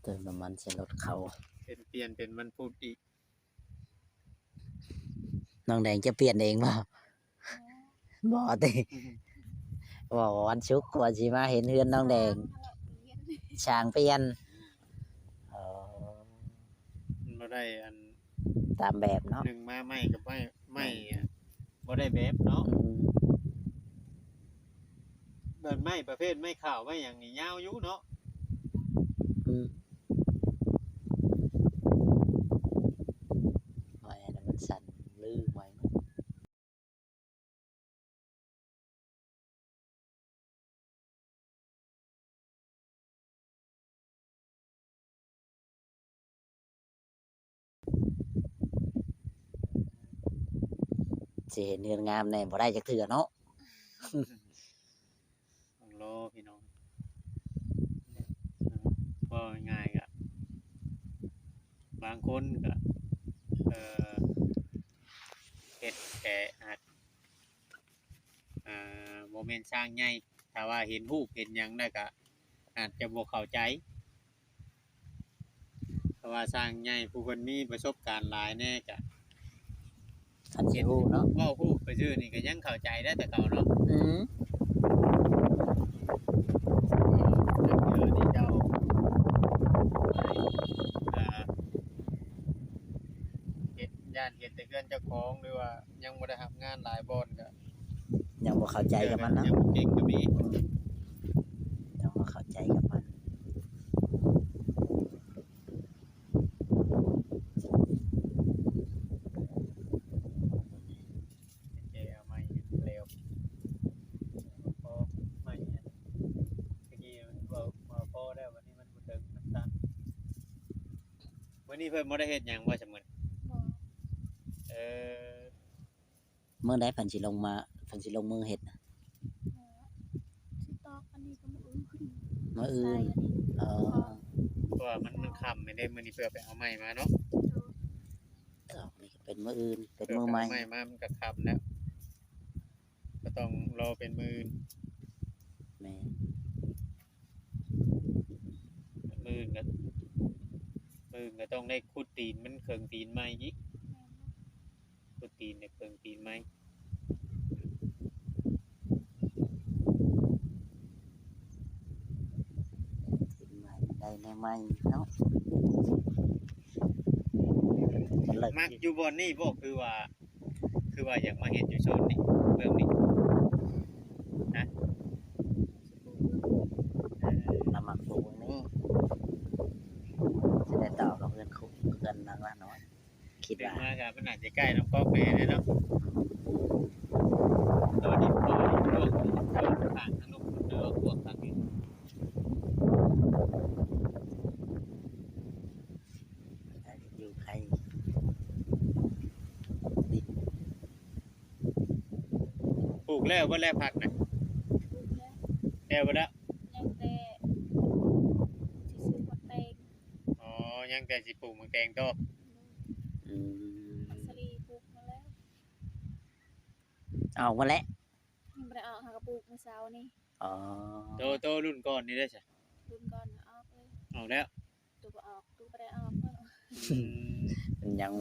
ເຕີມນ້ຳມັນໃສ່ລົດເຂົາ. ເປັນ ປ່ຽນເປັນວັນພຸດອີກ. ນ້ອງແດງຈະປ່ຽນເອງບໍ່? ບໍ່ຕິ ເວົ້າວ່າວັນສຸກກວ່າຊິມາເຫັນເຮືອນນ້ອງແດງ ຊ່າງເປ່ຽນ. ອໍ ມັນບໍ່ໄດ້ອັນ ຕາມແບບເນາະ ໜຶ່ງມາໄມ້ກັບໄມ້ ໄມ້ ບໍ່ໄດ້ແບບເນາະ. ອືມ ແບບໄມ້ປະເພດໄມ້ຂາວໄມ້ຫຍັງນີ້ຍາວຢູ່ເນາະ. ອືມ ໄມ້ອັນນັ້ນມັນສັ້ນ ຫຼືໄມ້ ຊິເຫັນເຮືອນງາມແດ່ບໍ່ໄດ້ຈັກເທື່ອເນາະ. ຕ້ອງລໍພີ່ນ້ອງ ເວົ້າງ່າຍໆ ກະບາງຄົນກະ ເອີ ເຮັດແຕ່ອາດ ອ່າ ບໍ່ແມ່ນຊ່າງໃຫຍ່ ຖ້າວ່າເຫັນຮູບເຫັນຫຍັງແລ້ວກະອາດຈະບໍ່ເຂົ້າໃຈ. ເພາະວ່າຊ່າງໃຫຍ່ຜູ້ເພິ່ນມີປະສົບການຫຼາຍແດ່ກະ ຄັນຊິຮູ້ເນາະ ເວົ້າຮູ້ໄປຊື່ນີ້ກະຍັງເຂົ້າໃຈໄດ້ແຕ່ເກົ່າເນາະ. ອືມ ເອີ ເຈົ້າ ອ່າ ເຮັດ ຢ້ານເຮັດແຕ່ເຮືອນເຈົ້າຂອງ ຫຼືວ່າຍັງບໍ່ໄດ້ຮັບງານຫຼາຍບ່ອນກະ ຍັງບໍ່ເຂົ້າໃຈກັບມັນເນາະ. ຍັງບໍ່ເກັ່ງກະມີ ອືມ ຍັງບໍ່ເຂົ້າໃຈກັບມັນ. ແກ້ເອົາໃໝ່ແລ້ວ ພໍໃໝ່ ຕະກີ້ເວົ້າ ເວົ້າພໍແລ້ວ ບັດນີ້ມັນບໍ່ເຖິງ ມັນຕັນ. ມື້ນີ້ເພິ່ນບໍ່ໄດ້ເຮັດຫຍັງບໍ່ຊະມື້ນີ້? ບໍ່ ເອີ ມື້ໃດເພິ່ນຊິລົງມາ ເພິ່ນຊິລົງມືເຮັດນະ? ເອີ ຊິຕອກອັນນີ້ກະມື້ອື່ນ ມື້ອື່ນ. ເອີ ເພາະວ່າມັນ ມັນຄ່ຳແລ້ວເດ້ ມື້ນີ້ເພິ່ນໄປເອົາໄມ້ມາເນາະ. ໂດຍ ຕອກນີ້ກະເປັນມື້ອື່ນ ເປັນມື້ໃໝ່ ເອົາໄມ້ມາມັນກະຄ່ຳແລ້ວ ກະຕ້ອງລໍເປັນມື້ອື່ນ. ແມ່ນ ມື້ອື່ນກະ ມື້ອື່ນກະຕ້ອງໄດ້ຂຸດຕີນມັນເຄິ່ງຕີນໃໝ່ອີກ. ແມ່ນ ຂຸດຕີນໃຫ້ເຄິ່ງຕີນໃໝ່ ຕີນໃໝ່ໄດ້ແນວໃໝ່ເນາະ. ມັກຢູ່ບ່ອນນີ້ບໍ່ ຄືວ່າ ຄືວ່າຢາກມາເຮັດຢູ່ໂຊນນີ້ ເບື້ອງນີ້ ຮະ? ລາວມັກປູກເບື້ອງນີ້ ຊິໄດ້ຕໍ່ກັບເຮືອນຄຸ ເຮືອນຫຼັງລະນ້ອຍ. ຄິດວ່າ ມາກະມັນໜ້າຈະໃກ້ນ້ຳກອກແດ່ເນາະ. ຕອນນີ້ພວກ ພວກທາງລູກເດີ ພວກທາງນີ້ ຢູ່ໄກ ປູກແລ້ວເບິດແລ້ວ ຜັກນະ? ປູກແລ້ວ ແລ້ວເບິດແລ້ວ ຍັງແຕ່ຊິປູກໝາກແຕງ. ອໍ ຍັງແຕ່ຊິປູກໝາກແຕງຕໍ່. ອືມ ໝາກສາລີປູກມາແລ້ວ ອອກມາແລ້ວ ຍັງບໍ່ໄດ້ອອກ ຫາກະປູກມື້ເຊົ້ານີ້. ອໍ ໂຕ ໂຕລຸ້ນກ່ອນນີ້ເດ້ຊະ? ລຸ້ນກ່ອນອອກເລີຍ ອອກແລ້ວ ໂຕບໍ່ອອກ ໂຕບໍ່ໄດ້ອອກ. ອືມ ມັນຍັງ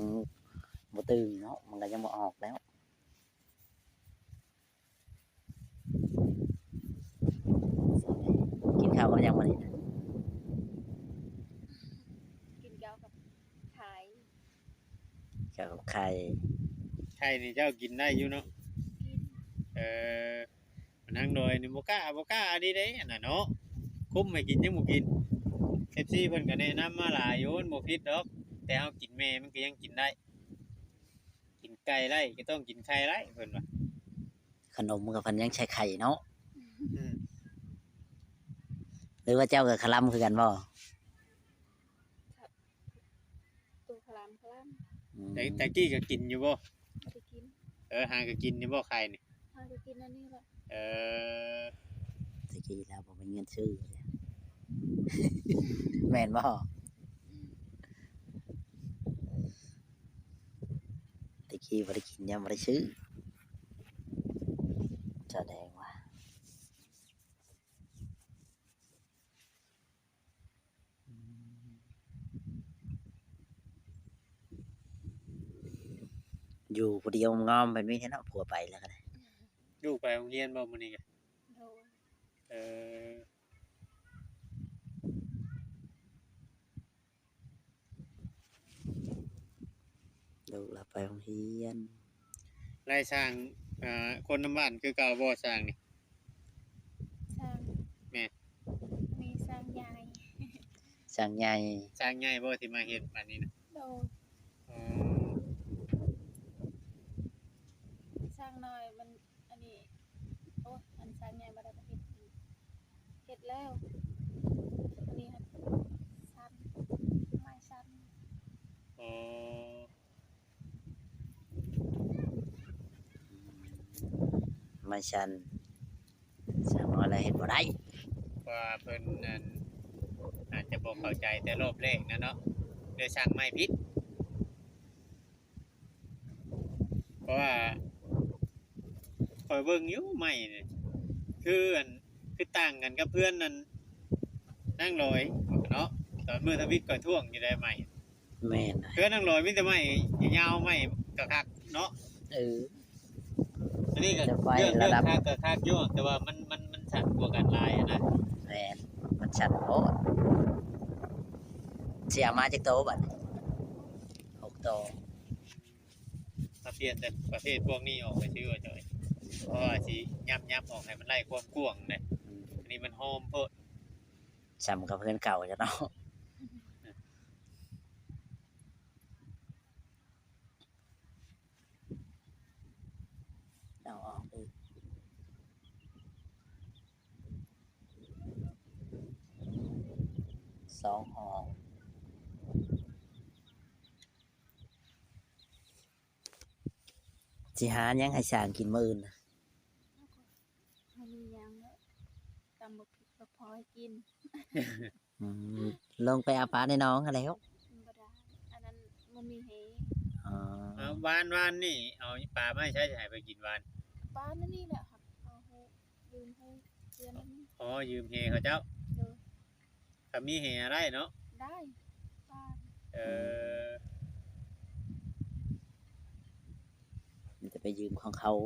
ບໍ່ຕື່ນເນາະ ມັນກະຍັງບໍ່ອອກແລ້ວ. ກິນເຂົ້າກັບຫຍັງມື້ນີ້? ກິນເຂົ້າກັບໄຂ່ ເຂົ້າກັບໄຂ່ ໄຂ່ນີ້ເຈົ້າກິນໄດ້ຢູ່ເນາະ? ກິນ ເອີ ນາງດອຍນີ້ບໍ່ກ້າ ບໍ່ກ້າອີ່ຫຼີເດ້ ອັນນັ້ນເນາະ ຄຸມໃຫ້ກິນຍັງບໍ່ກິນ. ເອັຟຊີເພິ່ນກະແນະນຳມາຫຼາຍຢູ່ ມັນບໍ່ຜິດດອກ ແຕ່ເຮົາກິນແມ່ມັນກະຍັງກິນໄດ້. ກິນໄກ່ໄດ້ກະຕ້ອງກິນໄຂ່ໄດ້ ເພິ່ນວ່າ. ຂະໜົມກະເພິ່ນຍັງໃສ່ໄຂ່ເນາະ. ອືມ ຫຼືວ່າເຈົ້າກະຄະລຳຄືກັນບໍ່? ໂຕຄະລຳ ຄະລຳ. ອືມ ແຕ່ ແຕ່ກີ້ກະກິນຢູ່ບໍ່? ບໍ່ໄດ້ກິນ. ເອີ ຫາກະກິນຢູ່ບໍ່ໄຂ່ນີ້? ຫາກະກິນອັນນີ້ແຫຼະ. ເອີ ແຕ່ກີ້ລາວບໍ່ມີເງິນຊື້ ແມ່ນບໍ່? ແຕ່ກີ້ບໍ່ໄດ້ກິນ ຍັງບໍ່ໄດ້ຊື້ ສະແດງວ່າ ອືມ ຢູ່ຜູ້ດຽວງອມໆ ແບບນີ້ແຫຼະເນາະ ຜົວໄປແລ້ວກໍໄດ້. ລູກໄປໂຮງຮຽນບໍ່ມື້ນີ້ກະ? ໂດຍ. ເອີ ລູກລາວໄປໂຮງຮຽນ. ລາຍຊ່າງ ອ່າ ຄົນນຳບ້ານຄືເກົ່າບໍ່ ຊ່າງນີ້? ຊ່າງ ແມ່ນ ມີຊ່າງໃຫຍ່ ຊ່າງໃຫຍ່ ຊ່າງໃຫຍ່ບໍ່ທີ່ມາເຮັດບາດນີ້ນະ? ໂດຍ. ອໍ ຊ່າງນ້ອຍມັນ ອັນນີ້ ໂອ້ຍ ອັນຊ່າງໃຫຍ່ບໍ່ໄດ້ເຮັດ ເຮັດແລ້ວ ອັນນີ້ຫັ້ນສັ້ນ ໄມ້ສັ້ນ. ອໍ ໄມ້ສັ້ນ ຊ່າງນ້ອຍລະເຮັດບໍ່ໄດ້ ເພາະວ່າເພິ່ນນັ້ນ ອາດຈະບໍ່ເຂົ້າໃຈແຕ່ລອບແລກນະເນາະ ເລີຍສັ່ງໄມ້ຜິດ. ເພາະວ່າຂ້ອຍເບິ່ງຢູ່ໄມ້ນີ້ ຄືອັນ ຄືຕ່າງກັນກັບເຮືອນນັ້ນນາງລອຍເນາະ. ຕອນມື້ທຳອິດຂ້ອຍທ້ວງຢູ່ໃດໄມ້. ແມ່ນ ເຮືອນນາງລອຍມີແຕ່ໄມ້ຍາວໆ ໄມ້ກະຄັກເນາະ. ເອີ ອັນນີ້ກະເລື່ອງ ເລື່ອງຄັກກະຄັກຢູ່ ແຕ່ວ່າມັນ ມັນ ມັນສັ້ນກວ່າກັນຫຼາຍຫັ້ນນະ. ແມ່ນ ມັນສັ້ນໂພດ. ຊິເອົາມາຈັກໂຕບາດນີ້? ຫົກໂຕ. ມາປ່ຽນແຕ່ປະເພດພວກນີ້ອອກໄປຊື່ວ່າຈອຍ ເພາະວ່າຊິຫຍັບໆ ອອກໃຫ້ມັນໄດ້ຄວາມກວ້າງເດ້. ອືມ ອັນນີ້ມັນຫອມໂພດ ສ່ຳກັບເຮືອນເກົ່າເຈົ້າເນາະ. ເອົາອອກອີກສອງຫ້ອງ. ຊິຫາຫຍັງໃຫ້ຊ່າງກິນມື້ອື່ນນະ? ບໍ່ມີຫຍັງແລ້ວ ຕຳບັກພິກບັກພໍໃຫ້ກິນ. ອືມ ລົງໄປເອົາປາໃນໜອງຫັ້ນແຫຼ້ວ. ບໍ່ໄດ້ ອັນນັ້ນບໍ່ມີແຮງ. ອໍ ເອົາ ວານ ວານນີ້ເອົາປາມາໃຊ້ໃຫ້ເພິ່ນກິນວານ? ປາໃນນີ້ແຫຼະ ເອົາໃຫ້ ຢືມໃຫ້ເພື່ອນ. ອໍ ຢືມແຫເຂົາເຈົ້າ. ໂດຍ. ຖ້າມີແຫໄດ້ເນາະ? ໄດ້. ເອີ ມີແຕ່ໄປຢືມຂອງເຂົາ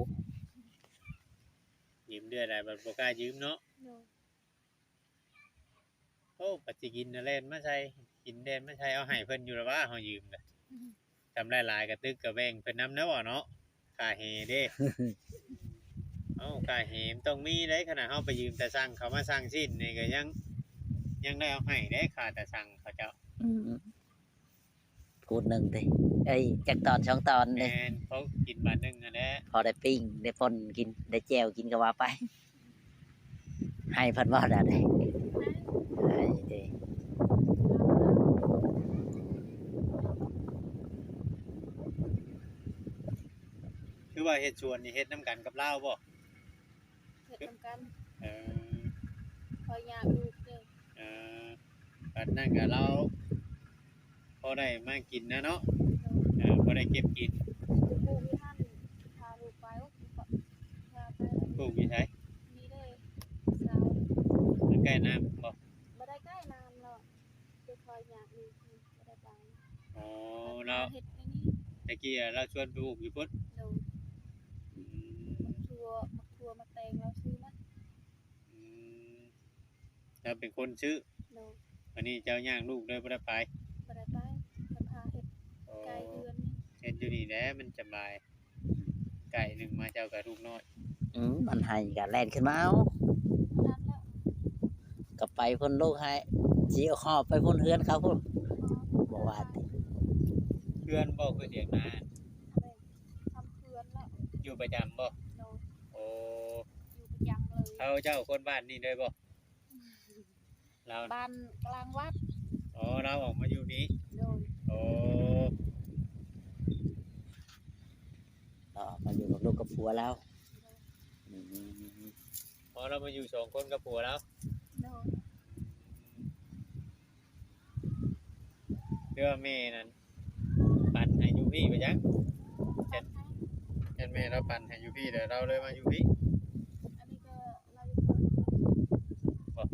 ຢືມເທື່ອໃດບັດບໍ່ກ້າຢືມເນາະ. ໂດຍ. ໂອ້ ບັດຊິກິນນະແລ່ນມາໃສ່ ກິນແລ່ນມາໃສ່ ເອົາໃຫ້ເພິ່ນຢູ່ລະວ່າ ເຮົາຢືມກະ ອືມ ກຳໄດ້ຫຼາຍກະຕຶກກະແບ່ງເພິ່ນນຳແດ່ເນາະ ຄ່າແຫເດ້. ເອົ້າ ຄ່າແຫມັນຕ້ອງມີເດ້ ຂະໜາດເຮົາໄປຢືມຕາຊັ່ງເຂົາມາຊັ່ງຊີ້ນນີ້ກະຍັງ ຍັງໄດ້ເອົາໃຫ້ເດ້ ຄ່າຕາຊັ່ງເຂົາເຈົ້າ. ອືມ ກູດໜຶ່ງຕິ ເອີຍ ຈັກຕອນສອງຕອນເດ້. ແມ່ນ ພໍກິນບາດໜຶ່ງຫັ້ນແຫຼະ ພໍໄດ້ປີ້ງ ໄດ້ປົ່ນກິນ ໄດ້ແຈ່ວກິນກະວ່າໄປ. ໃຫ້ເພິ່ນບໍ່ດາດເດ້? ໃຫ້ເດ້. ຄືວ່າເຮັດສວນນີ້ເຮັດນຳກັນກັບລາວບໍ່? ເຮັດນຳກັນ. ເອີ ຂ້ອຍຢາກລູກເດ້. ເອີ ບັດນັ້ນກະລາວ ພໍໄດ້ມາກິນນະເນາະ. ໂດຍ. ເອີ ພໍໄດ້ເກັບກິນ. ປູກຢູ່ຫັ້ນ ພາລູກໄປ ພາໄປ. ປູກຢູ່ໃສ? ນີ້ເດ້ ຊາວ. ໃກ້ນ້ຳບໍ່? ບໍ່ໄດ້ໃກ້ນ້ຳເນາະ ແຕ່ຂ້ອຍຢາກມີ ບໍ່ໄດ້ໄປ. ອໍ ແລ້ວເຮັດໃນນີ້ ແຕ່ກີ້ລາວຊວນໄປປູກຢູ່ພຸ້ນ. ໂດຍ. ອືມ ໝາກຖົ່ວ ໝາກຖົ່ວ ໝາກແຕງລາວຊື້ມາ. ອືມ ລາວເປັນຄົນຊື້. ໂດຍ. ບາດນີ້ເຈົ້າຍ່າງລູກເລີຍບໍ່ໄດ້ໄປ? ບໍ່ໄດ້ໄປ ເພິ່ນພາເຮັດ. ອໍ ໃກ້ເຮືອນນີ້ ເຮັດຢູ່ນີ້ແຫຼະມັນສະບາຍ ໃກ້ໜຶ່ງມາເຈົ້າກະລູກນ້ອຍ. ອືມ ມັນໃຫ້ກະແລ່ນຂຶ້ນມາເອົາ. ນັ້ນແຫຼະ ກະໄປພຸ້ນລູກໃຫ້ ຊິຫອບໄປພຸ້ນເຮືອນເຂົາພຸ້ນ. ບໍ່ວ່າຕິ ເຮືອນບໍ່ຄືຖຽງນາ? ແມ່ນ ທຳເຮືອນແລ້ວ. ຢູ່ປະຈຳບໍ່? ໂດຍ. ໂອ້ ຢູ່ປະຈຳເລີຍ. ເຂົາເຈົ້າຄົນບ້ານນີ້ເລີຍບໍ່? ລາວ ບ້ານກາງວັດ. ອໍ ລາວອອກມາຢູ່ນີ້. ໂດຍ. ໂອ້ ລາວອອກມາຢູ່ກັບລູກກັບຜົວລາວ. ໂດຍ. ອືມ ອໍ ລາວມາຢູ່ສອງຄົນກັບຜົວລາວ. ໂດຍ. ຫຼືວ່າແມ່ນັ້ນ ປັນໃຫ້ຢູ່ພີ້ໄປຈັກ ແມ່ນ ແມ່ນແມ່ລາວປັນໃຫ້ຢູ່ພີ້ ແລ້ວລາວເລີຍມາຢູ່ພີ້. ອັນນີ້ກະລາວຢູ່ພຸ້ນ. ບໍ່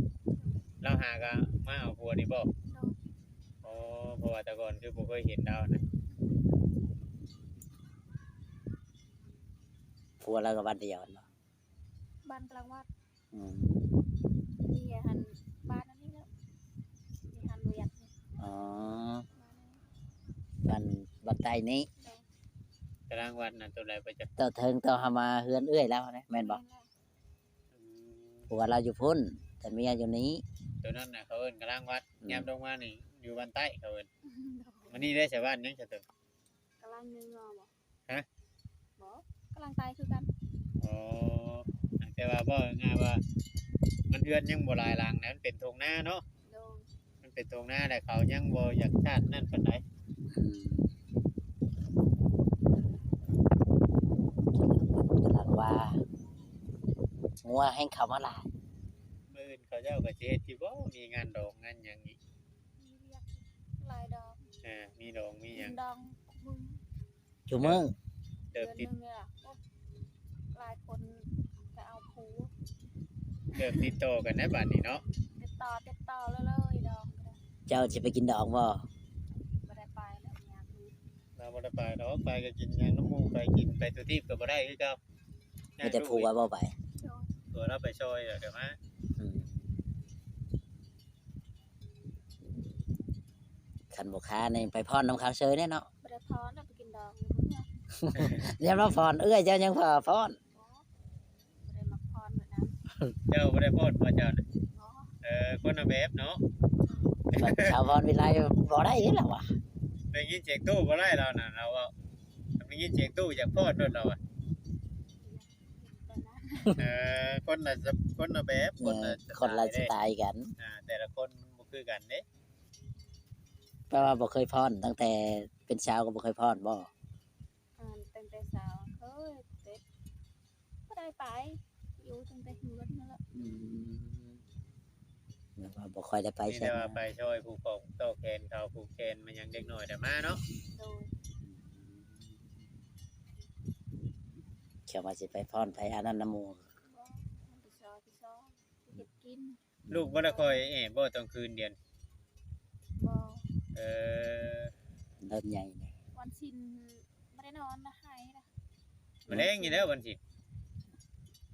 ລາວຫາກະມາເອົາຜົວນີ້ບໍ່? ໂດຍ. ອໍ ເພາະວ່າແຕ່ກ່ອນຄືບໍ່ເຄີຍເຫັນລາວນະ. ຜົວລາວກໍບ້ານດຽວກັນບໍ່? ບ້ານກະລາງວັດ. ອືມ ຢູ່ຫັ້ນ ບ້ານອັນນີ້ແຫຼະ ຢູ່ຫັ້ນບໍ່ຢາກ. ອໍ ບ້ານ ບ້ານໃຕ້ນີ້. ໂດຍ ກະລາງວັດນັ້ນຕົວໃດບໍ່ຈັກ ຕໍ່ເທິງຕໍ່ເຮົາມາເຮືອນເອື້ອຍລາວນະ ແມ່ນບໍ່? ແມ່ນແລ້ວ. ອືມ ຜົວລາວຢູ່ພຸ້ນ ແຕ່ເມຍຢູ່ນີ້. ຕົວນັ້ນນະເຂົາເອີ້ນກະລາງວັດ. ອືມ ຍາມລົງມານີ້ຢູ່ບ້ານໃຕ້ເຂົາເອີ້ນ. ໂດຍ ມື້ນີ້ໄດ້ໃສ່ບ້ານຫຍັງຊະຕົວ? ກະລາງເໜືອບໍ່? ຮະ? ບໍ່ ກະລາງໃຕ້ຄືກັນ. ອໍ ແຕ່ວ່າເວົ້າງ່າຍໆວ່າ ມັນເຮືອນຍັງບໍ່ຫຼາຍຫຼັງນະ ມັນເປັນທົ່ງນາເນາະ. ໂດຍ ມັນເປັນທົ່ງນາ ແລະເຂົາຍັງບໍ່ຢາກຊາດນັ້ນປານໃດ. ອືມ ກຳລັງວ່າ ງົວແຮ່ງເຂົ້າມາຫຼາຍ. ມື້ອື່ນເຂົາເຈົ້າກໍຊິເຮັດຢູ່ບໍ່? ມີງານດອງງານຫຍັງອີກ? ມີວຽກຫຼາຍດອງ. ອ່າ ມີດອງມີຫຍັງ? ດອງ ມື້ ຊຸມື້ ເດີບຕິດ ເດືອນໜຶ່ງນີ້ລະ ໂອ້ ຫຼາຍຄົນກໍເອົາຄູ່. ເລີ່ມຕິດຕໍ່ກັນແລ້ວບາດນີ້ເນາະ. ຕິດຕໍ່ ຕິດຕໍ່ເລື້ອຍໆ ດອງກໍໄດ້. ເຈົ້າຊິໄປກິນດອງບໍ່? ບໍ່ໄດ້ໄປແລ້ວ ຍາກຢູ່. ລາວບໍ່ໄດ້ໄປດອກ ໄປກໍກິນຫຍັງນຳໝູ່ ໄປກິນ ໄປສູ່ທີບກໍບໍ່ໄດ້ຄືເກົ່າ. ມີແຕ່ຜົວບໍ່ໄປ. ໂດຍ ຜົວລາວໄປຊ່ອຍແລ້ວກໍມາ. ອືມ ຄັນບໍ່ຄ້ານີ້ໄປຟ້ອນນຳເຂົາເຊີຍແດ່ເນາະ. ບໍ່ໄດ້ຟ້ອນ ໄປກິນດອງຢູ່ເມືອງ. ຢ່າມາຟ້ອນ ເອື້ອຍເຈົ້າຍັງຟ້ອນ. ບໍ່ ບໍ່ໄດ້ມັກຟ້ອນແບບນັ້ນ. ເຈົ້າບໍ່ໄດ້ຟ້ອນບໍ່ເຈົ້ານະ? ບໍ່. ເອີ ຄົນລະແບບເນາະ. ຊາວພອນວິໄລບໍ່ໄດ້ເດ້ລາວວ່າ ໄດ້ຍິນສຽງຕູ້ບໍ່ໄດ້ລາວນະ ລາວເວົ້າ ໄດ້ຍິນສຽງຕູ້ຢາກຟ້ອນໂລດລາວວ່າ. ເອີ ຄົນລະ ຄົນລະແບບ ເອີ ຄົນລະ ຄົນລະສະໄຕກັນ. ອ່າ ແຕ່ລະຄົນມັນບໍ່ຄືກັນເດ້. ແປວ່າບໍ່ເຄີຍຟ້ອນ ຕັ້ງແຕ່ເປັນສາວກໍບໍ່ເຄີຍຟ້ອນບໍ່? ອ່າ ຕັ້ງແຕ່ສາວເຄີຍ ແຕ່ບໍ່ໄດ້ໄປ ຢູ່ຕັ້ງແຕ່ເຮືອນນັ້ນແຫຼະ. ອືມ ແບບວ່າບໍ່ຄ່ອຍໄດ້ໄປ ມີແຕ່ວ່າໄປຊ່ອຍຜູກຂ້ອງຕໍ່ແຂນເຂົາ ຜູກແຂນມາຫຍັງເດັກນ້ອຍແຕ່ມາເນາະ. ໂດຍ ອືມ ເຂົາວ່າຊິໄປຟ້ອນໄປອັນນັ້ນນຳໝູ່. ບໍ່ ມັນໄປຊອຍ ໄປຊອຍ ໄປເຮັດກິນ. ລູກບໍ່ໄດ້ຄ່ອຍແອບບໍ່ຕອນຄືນດຽວນີ້? ບໍ່. ເອີ ເລີ່ມໃຫຍ່ແລ້ວ. ວັນສິນບໍ່ໄດ້ນອນນະ ໄຫ້ນະ. ມື້ແລງນີ້ແຫຼະວັນສິນ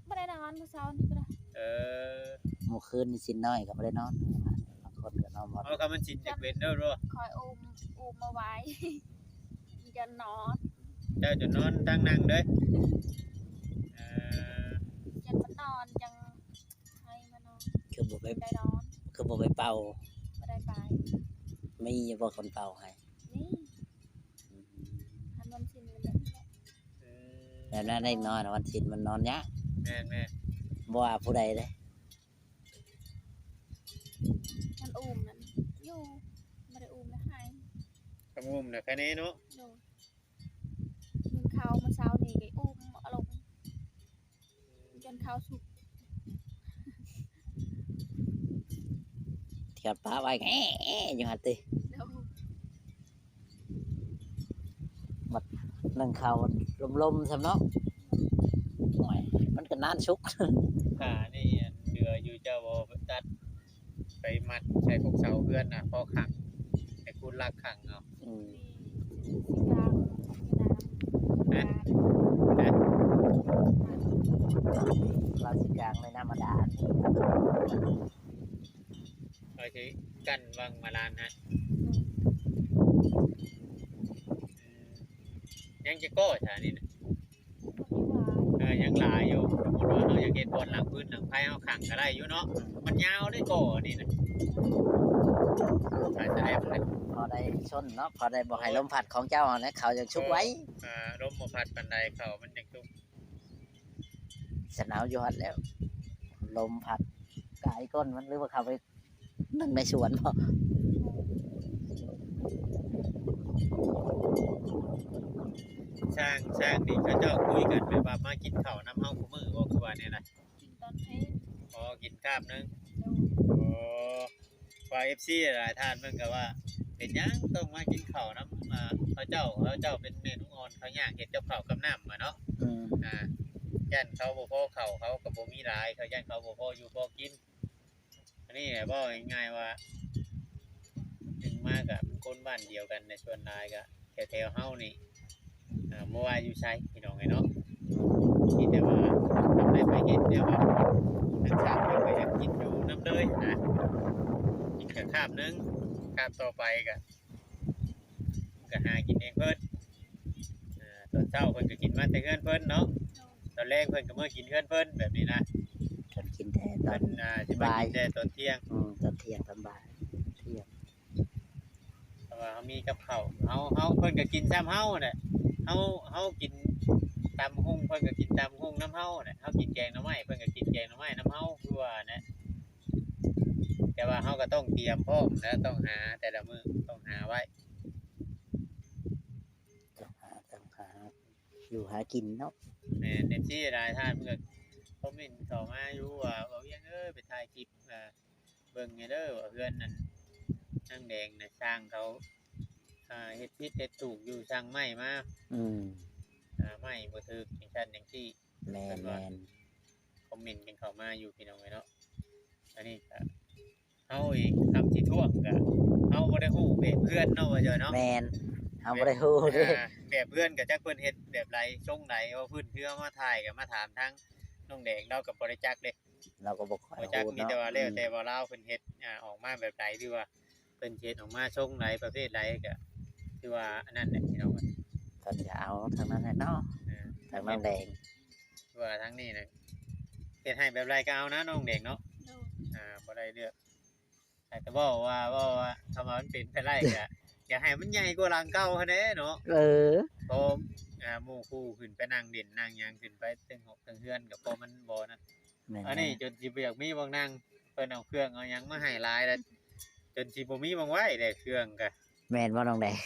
ບໍ່ໄດ້ນອນ ມື້ເຊົ້ານີ້ກໍໄດ້. ເອີ ມື້ຄືນນີ້ສິນນ້ອຍກໍບໍ່ໄດ້ນອນ ບາງຄົນກໍນອນບໍ່. ເອົາ ຄັນມັນສິນຈະເປັນເດີ ຂ້ອຍອຸ້ມ ອຸ້ມມາໄວ້ ຢ້ານນອນ. ເຈົ້າຈະນອນຕັ້ງນັ່ງເດີ. ເອີ ຢ້ານມັນນອນຈັ່ງ ໃຫ້ມານອນ. ຄືບໍ່ໄປ ໄດ້ນອນ ຄືບໍ່ໄປເປົ່າ? ບໍ່ໄດ້ໄປ. ມີຢູ່ບໍ່ຄົນເປົ່າໃຫ້? ມີ. ອືມ ຄັນວັນສິນມັນແບບນີ້ແຫຼະ. ອືມ ແບບນັ້ນເດັກນ້ອຍນະ ວັນສິນມັນນອນຍາກ. ແມ່ນໆ ບໍ່ວ່າຜູ້ໃດເດ້. ຄັນອຸ້ມນັ້ນຢູ່ ບໍ່ໄດ້ອຸ້ມແລ້ວໄຫ້. ຄັນອຸ້ມນະ ຄະແນເນາະ. ໂດຍ. ໜຶ່ງເຂົ້າມື້ເຊົ້ານີ້ກໍອຸ້ມເອົາລົງ ຈົນເຂົ້າສຸກ ທີ່ປະໄວ້ແອະໆຢູ່ຫັ້ນຕິ. ໂດຍ. ບັດໜຶ່ງເຂົ້າລົມໆຊ້ຳເນາະ. ໂອ້ຍ ມັນກໍນານສຸກ. ຜ້ານີ້ອັນເຫຼືອຢູ່ ເຈົ້າບໍ່ຕັດໄປມັດໃສ່ພວກເສົາເຮືອນນະ ພໍຂັງ ໃຫ້ຄູນຫຼັກຂັງເອົາ. ອືມ ຊິກາງ ຮະ? ຮະ? ລາວຊິກາງໃນນ້ຳບາດານ. ຂ້ອຍຊິກັ້ນວັງບາດານຫັ້ນ. ອືມ ຍັງຈັກກໍຊະນີ້ນະ? ເອີ ຍັງຫຼາຍຢູ່. ສົມມຸດວ່າເຮົາຢາກເຮັດບ່ອນຫຼັງຟືນຫຼັງໄຟ ເຮົາຂັງກໍໄດ້ຢູ່ເນາະ. ມັນຍາວເດ້ກໍນີ້ນະ. ອາດຈະໄດ້ ພໍໄດ້ຊົນເນາະ ພໍໄດ້ບໍ່ໃຫ້ລົມພັດຂອງເຈົ້າຫັ້ນແຫຼະ ເຂົາຈັ່ງສຸກໄວ. ເອີ ລົມບໍ່ພັດປານໃດ ເຂົາມັນຈັ່ງສຸກ. ສະໜາວຢູ່ຫັ້ນແລ້ວ ລົມພັດກາຍກົ້ນມັນ ຫຼືວ່າເຂົ້າໄປ ໜຶ່ງໃນສວນບໍ່? ຊ່າງ ຊ່າງນີ້ເຂົາເຈົ້າຄຸຍກັນແບບວ່າມາກິນເຂົ້ານຳເຮົາຄູ່ມື້ບໍ່ ຄືວ່າແນວໃດ? ກິນຕອນເພງ. ອໍ ກິນຄາບໜຶ່ງ. ໂດຍ. ອໍ ວ່າເອັຟຊີຫຼາຍໆທ່ານເພິ່ນກໍວ່າ ເປັນຫຍັງຕ້ອງມາກິນເຂົ້ານຳ ອ່າ ເຂົາເຈົ້າ ເຂົາເຈົ້າເປັນແມ່ລູກອ່ອນ ເຂົາຍາກເຮັດກັບເຂົ້າກັບນ້ຳ ວ່າເນາະ. ອືມ ອ່າ ຢ້ານເຂົາບໍ່ພໍເຂົ້າ ເຂົາກໍບໍ່ມີຫຼາຍ ເຂົາຢ້ານເຂົາບໍ່ພໍຢູ່ພໍກິນ. ອັນນີ້ເວົ້າງ່າຍໆວ່າ ເປັນມາກະຄົນບ້ານດຽວກັນໃນສ່ວນຫຼາຍກະແຖວໆເຮົານີ້ ອ່າ ບໍ່ວ່າຢູ່ໃສພີ່ນ້ອງເອີຍເນາະ. ມີແຕ່ວ່າທຳໄດ້ໄປເຮັດແນວວ່າ ທາງຊ່າງເພິ່ນກໍຍັງກິນຢູ່ນຳເລີຍນະ ກິນກໍຄາບໜຶ່ງ ຄາບຕໍ່ໄປກໍ ກໍຫາກິນເອງເພິ່ນ ອາ ຕອນເຊົ້າເພິ່ນກໍກິນມາແຕ່ເຮືອນເພິ່ນເນາະ ຕອນແລງເພິ່ນກໍເມືອກິນເຮືອນເພິ່ນແບບນີ້ນະ ເພິ່ນກິນແຕ່ຕອນ ເພິ່ນ ອາ ຊິມາກິນແຕ່ຕອນທ່ຽງ ອືມ ຕອນທ່ຽງ ຕອນບ່າຍ ທ່ຽງ ເພາະວ່າເຮົາມີກັບເຂົ້າ ເຮົາ ເຮົາ ເພິ່ນກໍກິນຊ່ຳເຮົາແຫຼະ ເຮົາ ເຮົາກິນຕຳບັກຫຸ່ງ ເພິ່ນກໍກິນຕຳບັກຫຸ່ງນຳເຮົາແຫຼະ ເຮົາກິນແກງໜໍ່ໄມ້ ເພິ່ນກໍກິນແກງໜໍ່ໄມ້ນຳເຮົາ ຄືວ່າແຫຼະ ແຕ່ວ່າເຮົາກໍຕ້ອງຕຽມພ້ອມແຫຼະ ຕ້ອງຫາແຕ່ລະມື້ ຕ້ອງຫາໄວ້ ຕ້ອງຫາ ຕ້ອງຫາຢູ່ຫາກິນເນາະ ແມ່ນ ເອັຟຊີຫຼາຍທ່ານເພິ່ນກໍຄອມເມັນເຂົ້າມາຢູ່ວ່າ ບ່າວວຽງເອີຍ ໄປຖ່າຍຄລິບ ອາ ເບິ່ງແດ່ເດີວ່າເຮືອນນັ້ນນາງແດງນະ ຊ່າງເຂົາ ອ່າ ເຮັດຜິດເຮັດຖືກຢູ່ ຊ່າງໄມ້ມາ ອືມ ອ່າ ໄມ້ບໍ່ຖືກ ຈັ່ງຊັ້ນຈັ່ງຊີ້ ແມ່ນ ເພິ່ນວ່າ ແມ່ນ ຄອມເມັນກັນເຂົ້າມາຢູ່ ພີ່ນ້ອງເອີຍເນາະ ອັນນີ້ກະ ເຮົາເອງຄຳຊິທ້ວງກະ ເຮົາບໍ່ໄດ້ຮູ້ແບບເຮືອນເນາະ ວ່າຈັ່ງເນາະ ແມ່ນ ເຮົາບໍ່ໄດ້ຮູ້ເດ້ ອ່າ ແບບເຮືອນກະຈັກເພິ່ນເຮັດແບບໃດ ຊົງໃດ ວ່າພື້ນເຮືອນມາຖ່າຍກະມາຖາມທາງນ້ອງແດງ ລາວກະບໍ່ໄດ້ຈັກເດ້ ລາວກໍບໍ່ຄ່ອຍຮູ້ເນາະ ບໍ່ຈັກ ມີແຕ່ວ່າແລ້ວແຕ່ວ່າລາວເພິ່ນເຮັດ ອ່າ ອອກມາແບບໃດ ຫຼືວ່າເພິ່ນເຮັດອອກມາຊົງໃດ ປະເພດໃດ ກະຖືວ່າອັນນັ້ນແຫຼະ ພີ່ນ້ອງເອີຍ ເພິ່ນກະເອົາທາງນັ້ນແຫຼະເນາະ ອ່າ ທາງນ້ອງແດງ ຄືວ່າທາງນີ້ນະ ເຮັດໃຫ້ແບບໃດກໍເອົານະ ນ້ອງແດງເນາະ ໂດຍ ອ່າ ບໍ່ໄດ້ເລືອກ ແຕ່ເວົ້າວ່າ ເວົ້າວ່າ ຄຳວ່າມັນເປັນໄປໄດ້ກະ ຢາກໃຫ້ມັນໃຫຍ່ກວ່າຫຼັງເກົ່າຫັ້ນແຫຼະເນາະ ເອີ ພໍ ອ່າ ໝູ່ຄູ່ຂຶ້ນໄປນັ່ງຫຼິ້ນນັ່ງຫຍັງ ຂຶ້ນໄປເທິງຫ້ອງເທິງເຮືອນ ກໍພໍມັນບໍ່ນັ້ນ ແມ່ນ ອັນນີ້ຈົນຊິບໍ່ຢາກມີບ່ອນນັ່ງ ເພິ່ນເອົາເຄື່ອງເອົາຫຍັງມາໃຫ້ຫຼາຍແລ້ວ ຈົນຊິບໍ່ມີບ່ອນໄວ້ແລ້ວ ເຄື່ອງກະ ແມ່ນບໍ່ນ້ອງແດງ?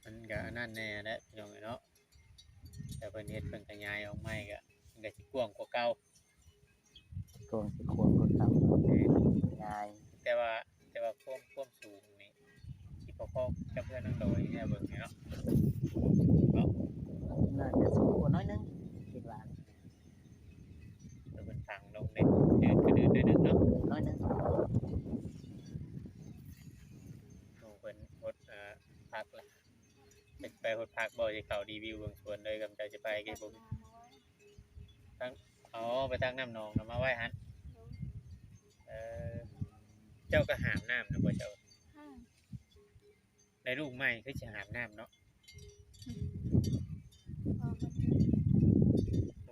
ມັນກະອັນນັ້ນແດ່ແຫຼະ ພີ່ນ້ອງເອີຍເນາະ ແຕ່ເພິ່ນເຮັດ ເພິ່ນຂະຫຍາຍອອກໃໝ່ກະ ມັນກະຊິກວ້າງກວ່າເກົ່າ ກວ້າງ ຊິກວ້າງກວ່າເກົ່າ ງ່າຍ ແຕ່ວ່າ ແຕ່ວ່າຄວາມ ຄວາມສູງນີ້ ຊິພໍໆກັບເຮືອນນາງດອຍແນວເບິ່ງນີ້ເນາະ ເນາະ ໜ້າຈະສູງກວ່າໜ້ອຍໜຶ່ງ ຄິດວ່າ ແຕ່ເພິ່ນທາງລົງເດ້ ເດີນກະເດີນໜ້ອຍໜຶ່ງເນາະ ໜ້ອຍໜຶ່ງ ໂອ້ ເພິ່ນຫົດ ເອີ ຜັກລະ ໄປຫົດຜັກບໍ່ ຊິເຂົ້າຣີວິວເບິ່ງສວນເລີຍ ກຳລັງຈະໄປ ເກັບບໍ່ ຕັກນ້ຳເອົາໄວ້ ທັງ ອໍ ໄປຕັກນ້ຳໜອງນຳມາໄວ້ຫັ້ນ ໂດຍ ເອີ ເຈົ້າກໍຫາບນ້ຳນະບໍ່ເຈົ້າ? ຫາບ ໄດ້ລູກໃໝ່ຄືຊິຫາບນ້ຳເນາະ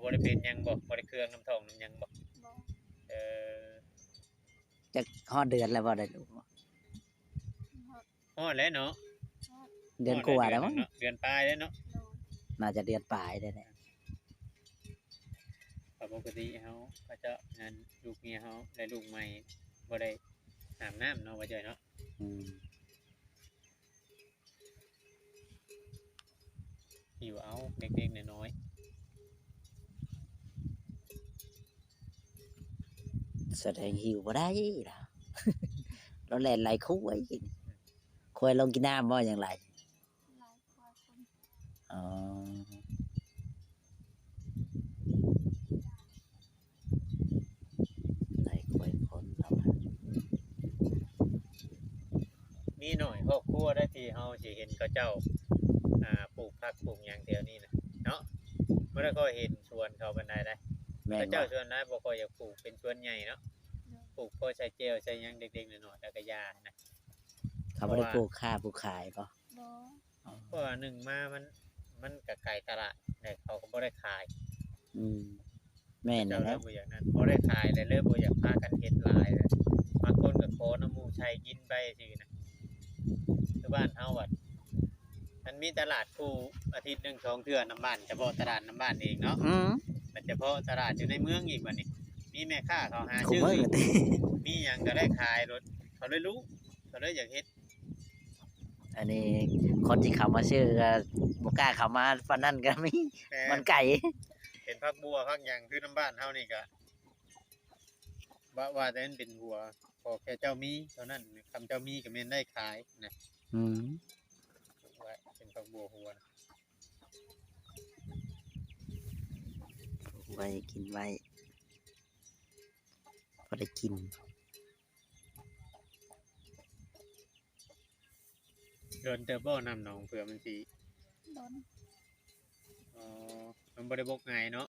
ບໍ່ໄດ້ເປັນຫຍັງບໍ່? ບໍ່ໄດ້ເຄືອງນຳທ້ອງນຳຫຍັງບໍ່? ບໍ່ ເອີ ຈັກຮອດເດືອນແລ້ວບໍ່ໄດ້ລູກ? ຮອດ ຮອດແລ້ວເນາະ ຮອດ ເດືອນກວ່າແລ້ວເນາະ ເດືອນປາຍແລ້ວເນາະ ໂດຍ ໜ້າຈະເດືອນປາຍແລ້ວແຫຼະ ເພາະປົກກະຕິເຮົາ ເຂົາເຈົ້ານັ້ນ ລູກເມຍເຮົາໄດ້ລູກໃໝ່ ບໍ່ໄດ້ອາບນ້ຳເນາະ ວ່າເຈົ້າເນາະ ອືມ ຫິວເອົາເດັກໆນ້ອຍໆ ສະແດງຫິວບໍ່ໄດ້ລະ ລາວແລ່ນໄລ່ຄວາຍ ຄວາຍລົງກິນນ້ຳບໍ່ ຍັງໄລ່ ໄລ່ຄວາຍຄົນ ອໍ ໄລ່ຄວາຍຄົນເນາະ ມີໜ້ອຍຄອບຄົວໃດທີ່ເຮົາຊິເຫັນເຂົາເຈົ້າ ອ່າ ປູກຜັກປູກຫຍັງແຖວນີ້ນະເນາະ ບໍ່ໄດ້ຄ່ອຍເຫັນສວນເຂົາປານໃດໃດ ແມ່ນ ເຂົາເຈົ້າສ່ວນຫຼາຍບໍ່ຄ່ອຍຢາກປູກເປັນສວນໃຫຍ່ເນາະ ປູກພໍໃສ່ແຈ່ວໃສ່ຫຍັງເລັກໆນ້ອຍໆ ແລ້ວກໍຢ່ານະ ເຂົາບໍ່ໄດ້ປູກຄ້າປູກຂາຍບໍ່? ບໍ່ ອໍ ເພາະວ່າໜຶ່ງມາມັນ ມັນກໍໄກຕະຫຼາດ ແລະເຂົາກໍບໍ່ໄດ້ຂາຍ ອືມ ແມ່ນແລ້ວ ເຂົາເຈົ້າເລີຍບໍ່ຢາກນັ້ນ ບໍ່ໄດ້ຂາຍ ແລະເລີຍບໍ່ຢາກພາກັນເຮັດຫຼາຍ ບາງຄົນກໍຂໍນຳໝູ່ໃສ່ກິນໄປຊີ້ນະ ຄືບ້ານເຮົາບັດ ມັນມີຕະຫຼາດຄູ່ອາທິດໜຶ່ງສອງເທື່ອນຳບ້ານ ສະເພາະຕະຫຼາດນຳບ້ານເອງເນາະ ອືມ ມັນສະເພາະຕະຫຼາດຢູ່ໃນເມືອງອີກບັດນີ້ ມີແມ່ຄ້າເຂົາຫາຊື້ ມີຫຍັງກໍໄດ້ຂາຍໂລດ ເຂົາເລີຍຮູ້ ເຂົາເລີຍຢາກເຮັດ ອັນນີ້ຄົນທີ່ເຂົ້າມາຊື້ກໍບໍ່ກ້າເຂົ້າມາປານນັ້ນກໍມີ ແມ່ນ ມັນໄກ ເປັນຜັກບົ່ວຜັກຫຍັງຄືນຳບ້ານເຮົານີ້ກໍ ວ່າ ວ່າແຕ່ມັນເປັນຫົວ ຂໍແຄ່ເຈົ້າມີເທົ່ານັ້ນ ຄຳເຈົ້າມີກໍແມ່ນໄດ້ຂາຍນະ ອືມ ໄວ້ເປັນຜັກບົ່ວຫົວນະ ໄວ້ກິນໄວ້ ພໍໄດ້ກິນ. ດົນເຕີບບໍ່ນ້ຳໜອງ ເພື່ອມັນຊິ ດົນ. ອໍ ມັນບໍ່ໄດ້ບົກງ່າຍເນາະ.